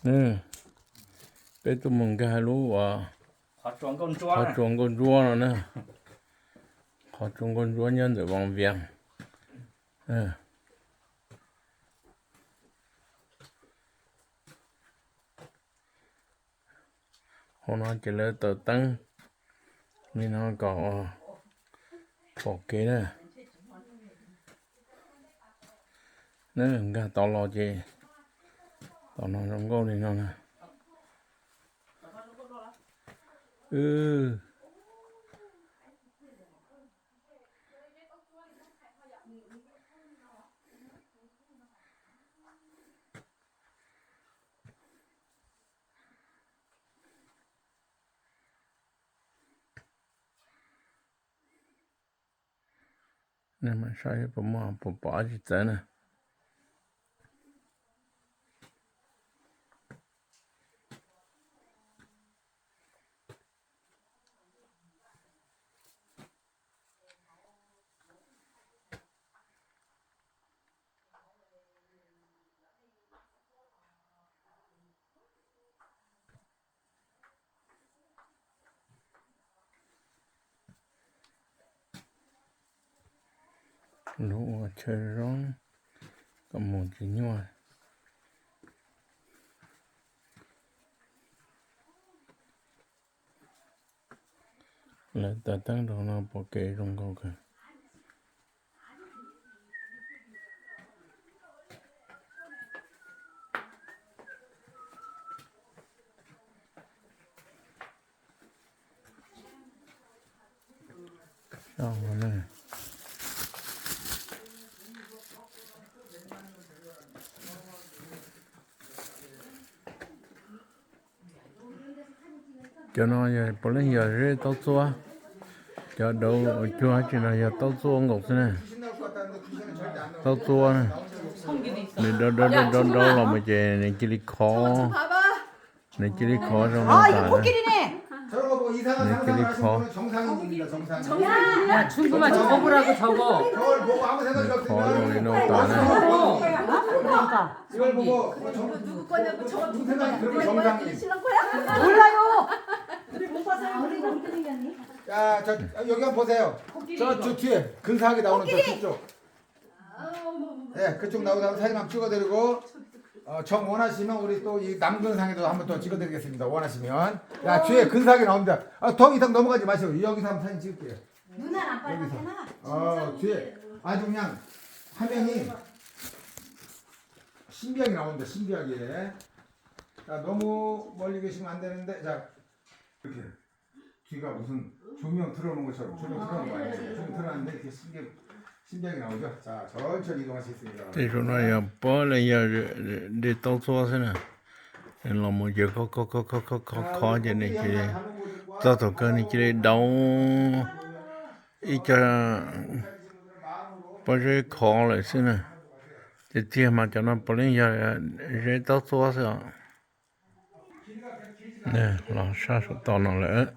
Peb tuaj mus nkag lub uas qhov tsua nkauj ntsuab no na, qhov tsua nkauj ntsuab nyob ntawm Voos Vias. Hauv no ces lawv taws teeb li no kom pom kev na. Nkag tod los ces tom no zoo nkauj li no na. Nej mam saib puas muaj, puas pom dab tsi txawv na. Lub ua chaw zoo kom mus tsis nyuaj. Lawv taws teeb rau no pom kev zoo nkauj kawg. Cov no puav leej yog zeb taub txuab. Cov dauv cuag tsi no yog taub txuab nkaus xwb na. Taub txuab na, nws dauv dauv dauv los mas ces nws cia li khov, nws cia li khov zoo no tas na. Nws cia li khov, nws khov zoo li no tas na. 예, 그쪽 나오다가 사진 한번 찍어드리고, 어, 정 원하시면 우리 또 이 남근상에도 한번 또 찍어드리겠습니다. 원하시면. 야, 뒤에 근사하게 나옵니다. 아, 더 이상 넘어가지 마시고 여기서 한번 사진 찍을게요. 누나 아빠랑 여기서. 하나? 어, 뒤에 아주 그냥 화면이 신기하게 나옵니다. 신기하게. 자, 너무 멀리 계시면 안 되는데, 자, 이렇게. 뒤가 무슨 조명 틀어놓은 것처럼 조명 틀어놓은 거 아니에요? 조명 틀어놨는데 이렇게 신기하게, 신기하게 나오죠? 자, 천천히 이동하시겠습니다. Tej zaum no yog puav leej yog dej taub txuab xwb na. Los mus ces khov khov khov khov khov khov ces nws cia li, txog thaum kawg nws cia li dauv ib co pob zeb khov lawm xwb na. Tiag tiag mas cov no puav leej yog zeb taub txuab xwb os. Los sab saum toj no lawm.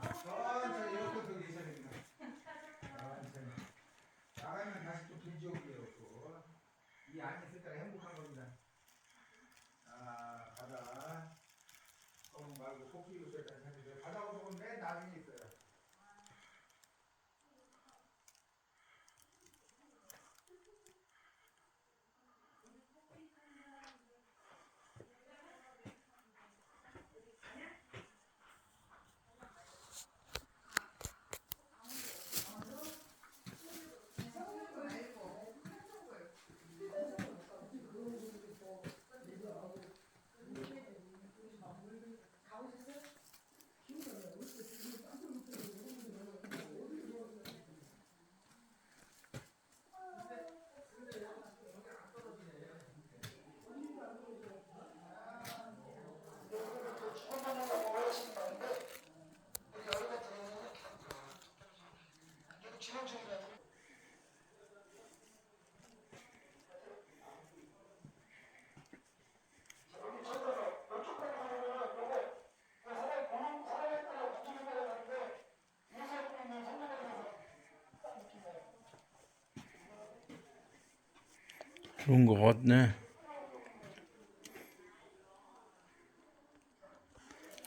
Lub nkuaj na.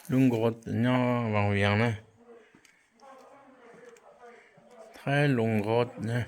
Lub nkaus nyob Vaj Vias na, Thaib Lub nkaus na.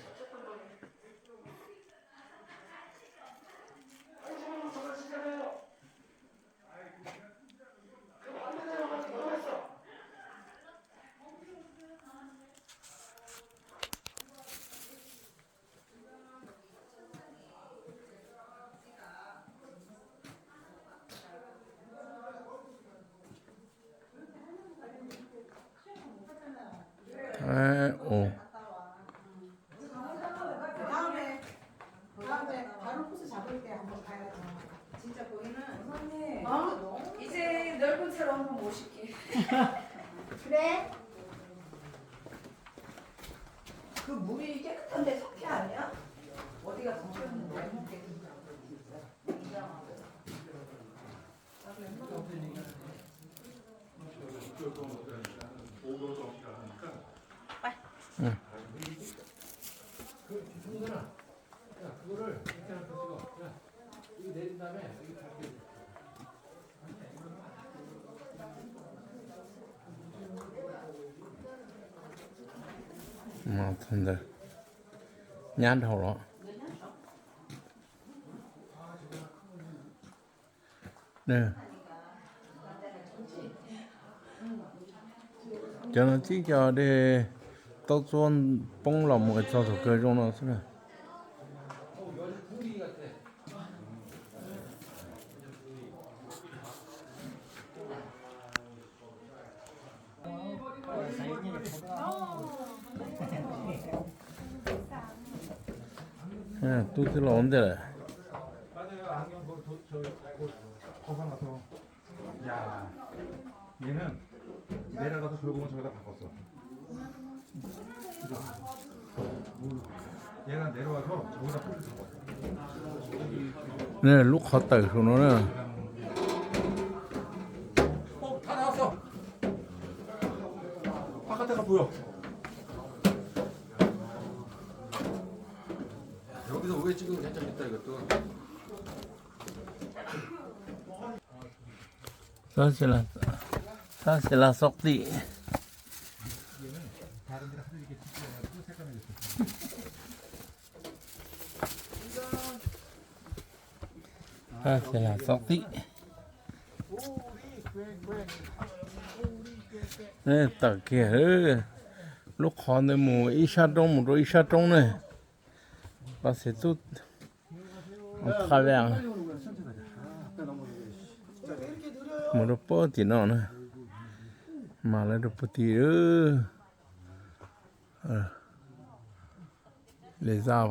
이제 넓은 차로 한번 모실게. 그래. 그 물이 깨끗한데 석회 아니야? 어디가 석회는 못 먹게. Nyab dhau los. Cov no tib co dej taub txuab poob los mus txog thaum kawg zoo no xwb na. Tub twb los ua ntej lawm. Lub qhov tawm saum no na. Tab sis las xov tim. Tab sis las xov tim. Tawm kiag lub qhov ntawd mus ib sab roob mus rau ib sab roob ne. Pas xev tub tha ve mus rau pab tim no na. Mas lawv rau pab tim le zaj.